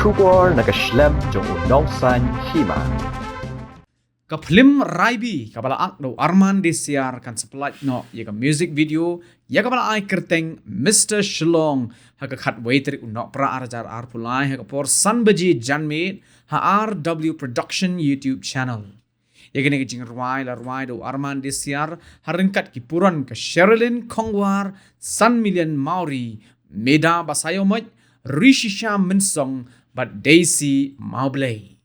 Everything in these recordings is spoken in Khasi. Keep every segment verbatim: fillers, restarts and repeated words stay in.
Khubor na ka shlem jong u nongsaiñ hima. Ka phlim Raibi kaba la ak da u Arman Desiar kan sa pynlait noh ïa ka music video ïa kaba la ai kyrteng Mister Shillong ha ka khatwei tarik u Nohprah ar hajar arphew lai ha ka por san baje janmiet ha R W Production YouTube channel. Ïa kane ka jingrwai la rwai da u Arman Desiar ha ryngkat ki puron ka Sherilyn Khongwar, San Million Maori, Meda Basaiawmoit, Rishisha Mynsong bad Daisy Mawblei.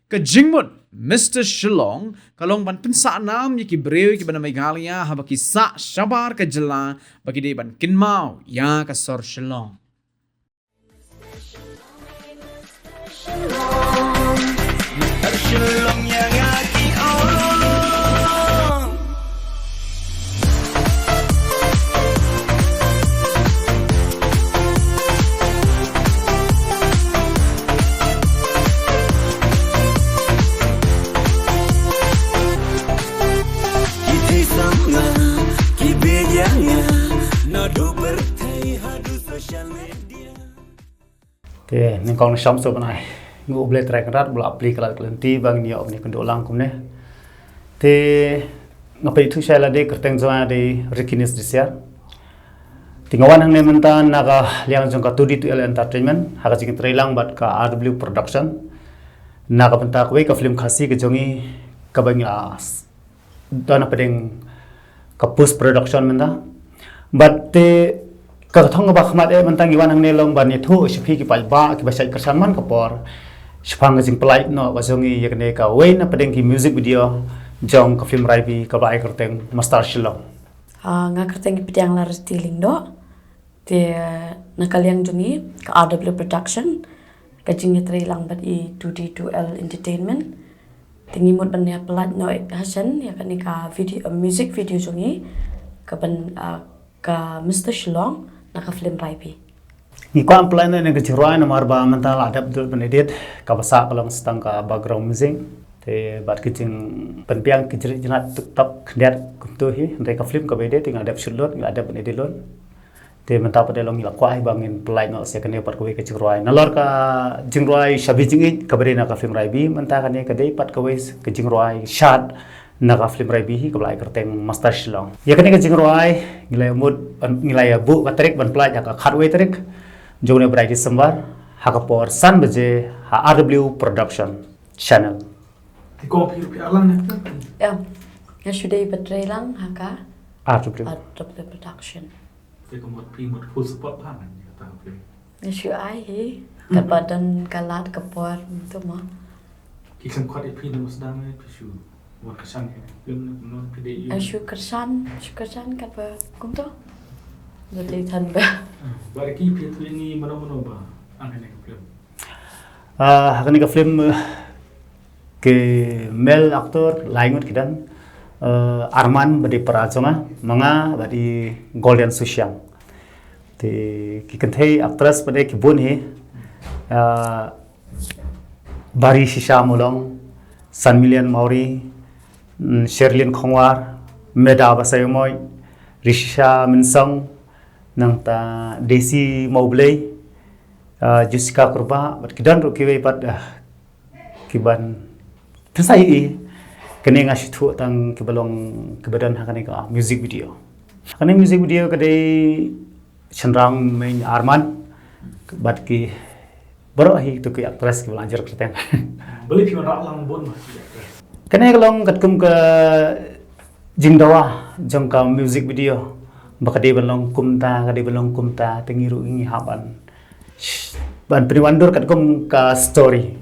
Ka jingmut Mister Shillong ka long ban pynsah nam ïa ki briew kiba na Meghalaya haba ki sah shabar ka jylla ba ki dei ban kynmaw ïa ka sor Shillong. Te nyngkong nyngshong sngewbha ban ai nguh U Blei Trai Kynrad ba u la plie ka lad ka lynti ba ngin ïoh ban ïakynduh lang kumne. Te nga pynithuh shai lade, kyrteng jong nga dei Ricky Nis Desiar. Te nga wan hangne mynta na ka liang jong ka two D two L Entertainment ha ka jingïatreilang bad ka R W Production na ka bynta kawei ka film Khasi ka jong ngi kaba ngi la don hapdeng ka post production mynta. Bad te ka thong kaba khmat eh mynta ngi wan hangne long ban ïathuh sha phi ki paidbah kiba shait kyrshan man ka por shaphang ka jingpynlait noh ka jong ngi ïa kane kawei na pdeng ki music video jong ka film Raibi kaba ai kyrteng Master Shillong. Ah, nga kyrteng Pdiang Larti Lyngdoh. Te na ka liang jong ngi ka R W Production, ka jingïatreilang bad i two D two L Entertainment. Te ngi mut ban ïa pynlait noh ha shen ïa kane ka video, music video jong ngi ka ban, ah, ka Mister Shillong na ka film Raibi. Ngi kwah pynlait noh ïa ka jingrwai namar ba mynta la dep dep ban edit, kaba sah ka long tang ka background music. Te bad ka jingpynbiang ka jingrit jinglat tuk tok khyndiat kumto hi, hynrei ka film kaba edit te nga dep shoot lut, nga dep ban edit lut. Te mynta pat de long ngi la kwah hi ba ngin pynlait noh sa kane pat kawei ka jingrwai. Nalor ka jingrwai Shabi Jingïeit kaba dei na ka film Raibi, mynta kane ka dei pat kawei ka jingrwai shad na ka film Raibi hi kaba la ai kyrteng Master Shillong. Ïa kane ka jingrwai ngi la ïa mut, ngi la ïa buh ka tarik ban pynlait ha ka khatwei tarik jong une u bnai December ha ka por san baje ha R W Production Channel. Te kong phi ruh phi arlang ne? Ïa. Nga shu dei ban trei lang ha ka R W. R W Production. Te ka mut phi mut full support bha ngan ïa kata ka film. Nga shu ai hi. Katba don ka lad ka por kumto mo. Ki khlem khot ïa phi na ba sdang ne phi shu wan kyrshan ïa ka film ne kumno phi dei ïa. Nga shu kyrshan, shu kyrshan katba kumto. Ba dei than ba. Ba ki phi ïathuh ïa ngi mano mano ba ang kane ka film. Ah, ha kane ka film, eh, ki male actor lai ngut ki don, eh, Arman ba dei para jong nga, ma nga ba dei Golden Sushiang. Te ki kynthei actress ba dei ki bun hi, ah, Bari Shisha Mulong, San Million Maori, mm, Sherlyn Khongwar, Meda Basaiawmoit, Rishisha Mynsong, nangta Daisy Mawblei, ah, Jessica Kurbah, bad ki don ruh kiwei pat, ah, kiban pynsa ïa i. Kane nga shu thuh tang kiba long kiba don ha kane ka music video. Kane music video ka dei shynrang mei Arman bad ki baroh hi to ki actress kiba la jer kyrteng. Balei phi wanrah lang bun ma ki actress? Kane ka long katkum ka jingdawa jong ka music video ba ka dei ban long kumta, ka dei ban long kumta, te ngi ruh ngi hap ban ban pynwandur katkum ka story.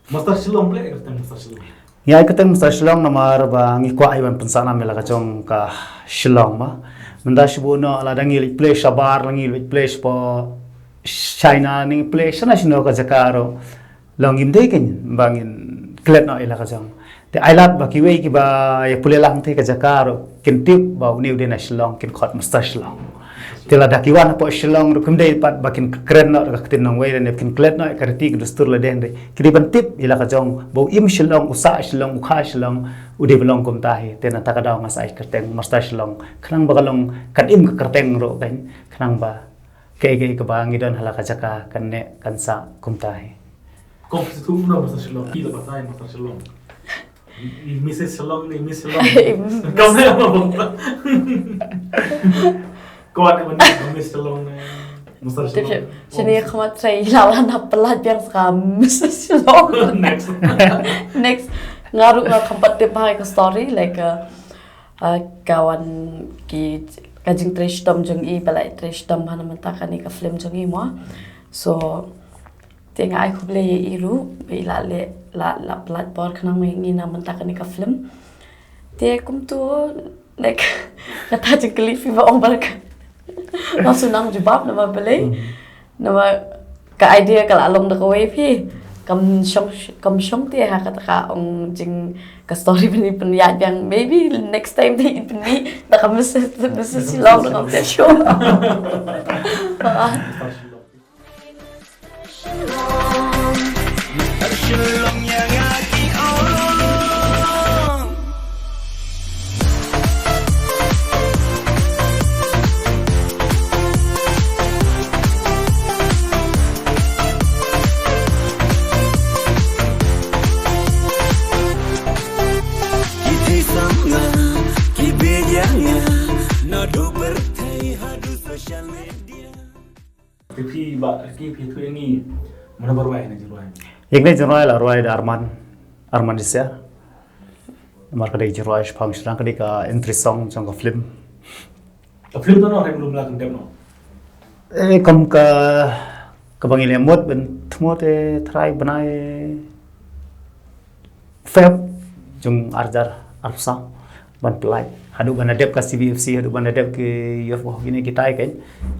Master Shillong, balei kyrteng Master Shillong? Ngi ai kyrteng Master Shillong namar ba ngi kwah ai ban pynsah nam ïa la ka jong ka Shillong ba. Mynta shu buh noh lada ngi leit play shabar, ngi leit play shapoh China, ngi play shano shano ka jaka ruh. Long ngim dei kein ba ngin klet noh ïa la ka jong. Te ai lad ba kiwei kiba ïa pule lang te ka jaka ruh kin tip ba une u dei na Shillong, kin khot Master Shillong. Te lada ki wan hapoh Shillong ruh kim dei pat ba kin kren noh ka ktien nongwei, ne kin klet noh ka riti ka dustur lade, hynrei ki dei ban tip ïa la ka jong ba u im Shillong, u sah Shillong, u kha Shillong, u dei ban long kumta hi. Te nangta ka daw nga sa ai kyrteng Master Shillong khnang ba ka long kan im ka kyrteng ruh kan, khnang ba kaei kaei kaba ngi don ha la ka jaka kan neh kan sah kumta hi. Kong tu no Master Shillong. Ki la batai Master Shillong. Missus Shillong ni, Miss Shillong. Kau ni apa bang? Kau ada mana Miss Shillong ni? Master Shillong. Shini khamat trai la la na pelat biang ska Missus Shillong. Next. Next. Nga ruh nga khampat tip ha ka story like uh, uh, ka wan ki ka jingtrei shitom jong i, ba la trei shitom ha na mynta kane ka film jong i mo. So te nga ai khublei ïa i ruh ba i la leh, la la pynlait por khnang ma ngi na mynta kane ka film. Te kumtu, like, kata jingkylli phi ba ong ba ka, nga shu nang jubab namar balei. Namar ka idea ka la long da kawei phi. Kam shong, kam shong te ha kata ka ong jing ka story bini pynïaid biang. Maybe next time te i pynmih da ka Missus, Missus Shillong da ka Missus Shillong. Ki phi ba ki phi tu ini mana barwai na jirwai. Ing ne jirwai la rwai da Arman, Arman Jisia. Mar ka dei jirwai shpang shirang ka dei ka entry song jong ka film. Ka film tu no rem lum la kan dep no. Eh, kam ka, ka bangi le mot ben tmo te trai benai Feb jong arjar arpsa ban pelai. Hadu ban adep ka C B F C, hadu ban adep ki yof boh gini kita kan.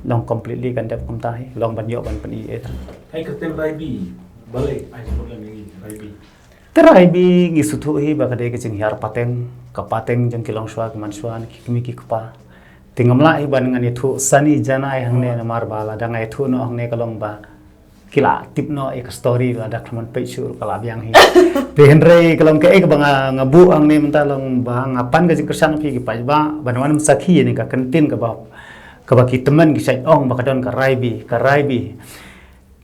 Long completely kan dep kumta hi. Long ban yok ban pen i eta. Hai kertem raibi. Balai ai jemput lagi raibi. Te raibi ngi suthu hi ba ka dei ka jinghiar pateng, ka pateng jong ki longshwa ki manshwa ki kmi ki kpa. Te ngam lah hi ban ngan ïathuh sani janai hangne namar ba lada nga ïathuh noh hangne ka long ba ki la tip noh ïa ka story lada khlem peit shuh ka la biang hi. Te hynrei ka long kaei kaba nga, nga buh hangne mynta long ba nga pan ka jingkyrshan phi ki paidbah ban wan sakhi ïa kane ka kyntien kaba, kaba ki tymmen ki shait ong ba ka don ka raibi, ka raibi.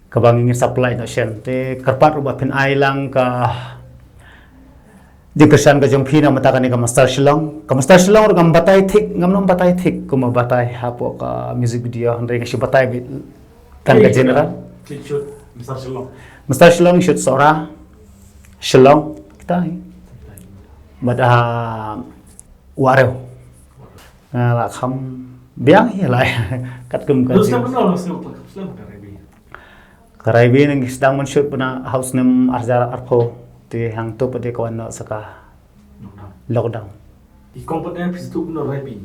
Kaba ngi ngin supply noh shen. Te kyrpad ruh ba phin ai lang ka jingkyrshan ka jong phi na mynta kane ka Master Shillong. Ka Master Shillong ruh ngam batai thik, ngam nang batai thik kumba batai hapoh ka music video hynrei nga shu batai beit tang ka general. Clip shoot Master Shillong. Master Shillong shoot Sohra, Shillong, kita hi. Bad ha Warew. Nga la kham biang hi lai. Katkum ka jing. Ka raibi nang sdang man shoot bna ha u snem arjar arphew te hangto pat de ka wan noh sa ka lockdown. I kong pat de phi sdang bna raibi.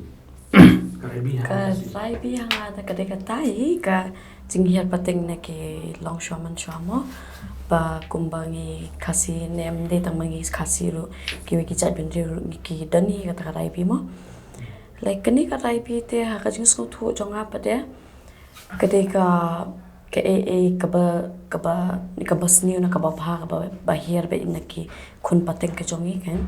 Ka raibi ha. Ka raibi ha nga da ka dei kata hi ka jinghiar pateng na ki longshwa manshwa mo. Ba kumba ngi Khasi ne em dei tang ma ngi Khasi ruh kiwei ki jait bynriew ruh ngi ki don hi kata ka raibi mo. Like kane ka raibi te ha ka jingsngewthuh jong nga pat de. Ka dei ka, kaei, kaei kaba, kaba, kaba sniew na kaba bha kaba, ba hiar beit na ki khun pateng ka jong ngi kan.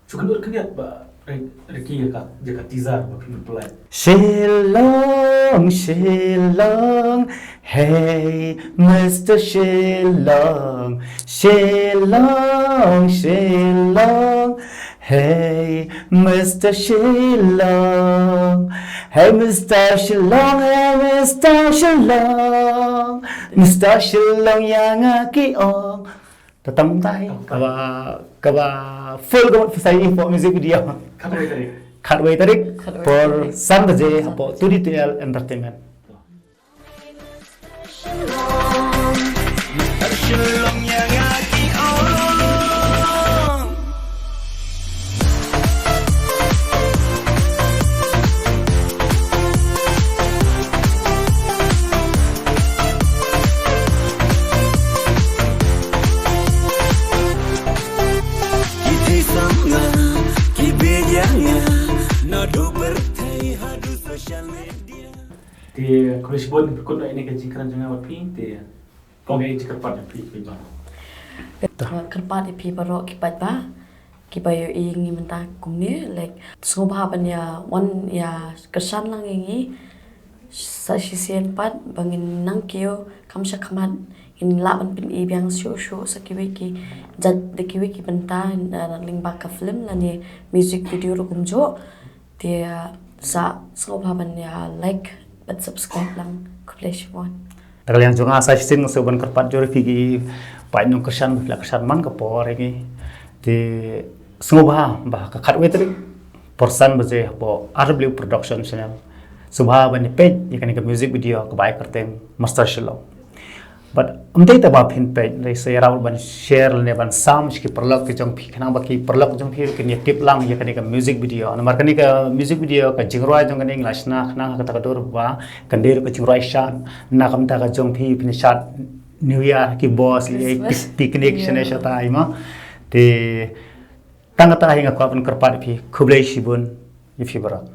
Shu khyndiat khyndiat ba, eh, Ricky ïa ka, ïa ka teaser ba phi pynlait. Shillong, Shillong, hey, Mister Shillong, Shillong, Shillong. Hey, Mister Shillong. Hey, Mister Shillong, hey, Mister Shillong. Mister Shillong ïa nga ki ong. Te tang tai. Kaba, kaba full ka mut phi sa ïohi hapoh music video. Khatwei tarik. Khatwei tarik. Por san baje hapoh two D T L Entertainment. Te khublei shibun phi kut ïa kane ka jingkren jong nga bad phi te kong ïa jingkyrpad ïa phi phi ba. Kyrpad ïa phi baroh ki paidbah kiba ïohi ïa ngi mynta kumne like sngewbha ban ïa wan ïa kyrshan lang ïa ngi. Sa shisien pat ba ngin nang kiew kam sha khmat, ngin lah ban pyni biang shuh shuh sa kiwei ki jait, da kiwei ki bynta, eh, lyngba ka film lane music video ruh kumjuh. Te, eh, sa sngewbha ban ïa like bad subscribe lang. Khublei shibun. Da ka liang jong nga sa shisien nga sngewbha ban kyrpad jur ïa phi ki paid nongkyrshan, ba phi la kyrshan man ka por ïa ngi. Te sngewbha ba ka khatwei tarik por san baje hapoh R W Production Channel. Sngewbha ban ïa peit ïa kane ka music video kaba ai kyrteng Master Shillong. Bad ym dei tang ba phin peit, hynrei sa ïarap ban share lane ban sam sha ki paralok ki jong phi, khnang ba ki paralok jong phi kin ïa tip lang ïa kane ka music video. Namar kane ka music video, ka jingrwai jong kane ngi la shna khnang ha kata ka dur ba kan dei ruh ka jingrwai shad, na ka bynta ka jong phi, phin shad New Year ki bos, ïa Christmas. Picnic, yeah, shane shatai ma. Te tang kata hi nga kwah ban kyrpad ïa phi, khublei shibun ïa phi baroh.